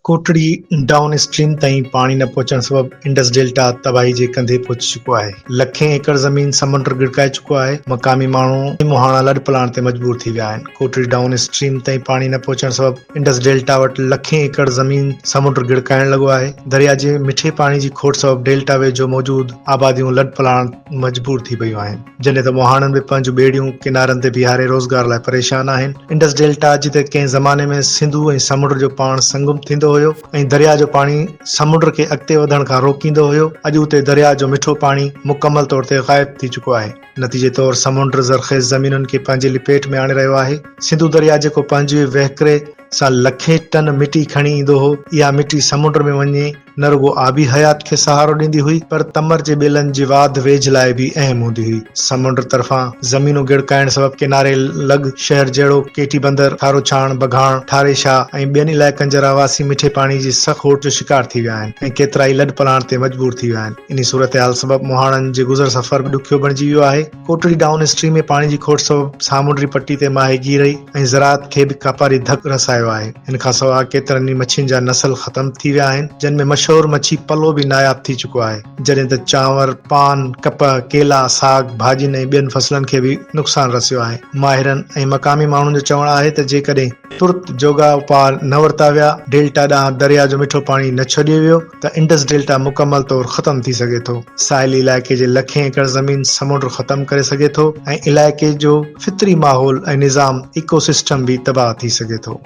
Kotri down stream تائين پاڻي نه پهچڻ سبب انڊس ڊيلٽا تباهي جي ڪنڌي پهچي چڪو آهي. لکين ايڪڙ زمين سمنڊ ڳڙڪائي چڪو آهي. مقامي ماڻهو ۽ مهاڻا لڏپلاڻ تي مجبور ٿي ويا آهن. ڪوٽڙي ڊائون اسٽريم تائين پاڻي نه پهچڻ سبب انڊس ڊيلٽا وٽ لکين ايڪڙ زمين سمنڊ ڳڙڪائڻ لڳو آهي. درياء جي مٺي پاڻي جي کوٽ سبب ڊيلٽا ويجهو موجود آباديون لڏپلاڻ مجبور ٿي پيون آهن. جڏهن ته مهاڻن به پنهنجون ٻيڙيون ڪنارن تي بيهاري روزگار لاء پريشان آهن. انڊس ڊيلٽا جتي ڪنهن زماني ۾ سنڌو ۽ سمنڊ جو پاڻ سنگم ٿيندو هيو ۽ درياء جو پاڻي سمنڊ کي اڳتي وڌڻ کان روڪيندو هيو، اڄ اتي درياء جو مٺو پاڻي مڪمل طور تي غائب ٿي چڪو آهي. نتيجي طور سمنڊ زرخيز زمينن کي پنهنجي لپيٽ ۾ آڻي رهيو آهي. سنڌو درياء جيڪو پنهنجي وهڪري سان لکين ٽن مٽي کڻي ايندو هو، اها مٽي سمنڊ ۾ وڃي نه رڳو آبي حيات کي سهارو ڏيندي هئي پر تمر جي ٻيلن جي واڌ ويجهه لاء به اهم هوندي هئي. سمنڊ طرفان زمينون ڳڙڪائڻ سبب ڪناري لڳ شهر جهڙوڪ ڪيٽي بندر، کاروڇاڻ، بگهاڻ، ٺاري شاهه ۽ ٻين علائقن جا رهواسي مٺي پاڻي جي سخت کوٽ جو شڪار ٿي ويا آهن ۽ ڪيترائي لڏپلاڻ تي مجبور ٿي ويا آهن. انهي صورتحال سبب مهاڻن جي گذر سفر به ڏکيو بڻجي ويو آهي. ڪوٽڙي ڊائون اسٽريم ۾ پاڻي جي کوٽ سبب سامونڊي پٽي تي ماهيگيري ۽ زراعت کي به ڪاپاري ڌڪ رسايو آهي. ان کان سواء ڪيترن ئي مڇين جا نسل ختم ٿي ويا آهن، جن ۾ مشهور مڇي پلو به ناياب ٿي چڪو آهي، جڏهن ته چانور، پان، ڪپهه، ڪيلا، ساڳ، ڀاڄين ۽ ٻين فصلن کي به نقصان رسيو آهي. ماهرن ۽ مقامي ماڻهن جو چوڻ آهي ته جيڪڏهن ترت جوڳا اپاء نه ورتا ويا، ڊيلٽا ڏانهن درياء جو مٺو پاڻي نه ڇڏيو ويو ته انڊس ڊيلٽا مڪمل طور ختم ٿي سگهي ٿو. ساحلي علائقي جي لکين ايڪڙ زمين سمنڊ ختم ڪري سگهي ٿو ۽ علائقي جو فطري ماحول ۽ نظام، Eco System، به تباهه ٿي سگهي ٿو.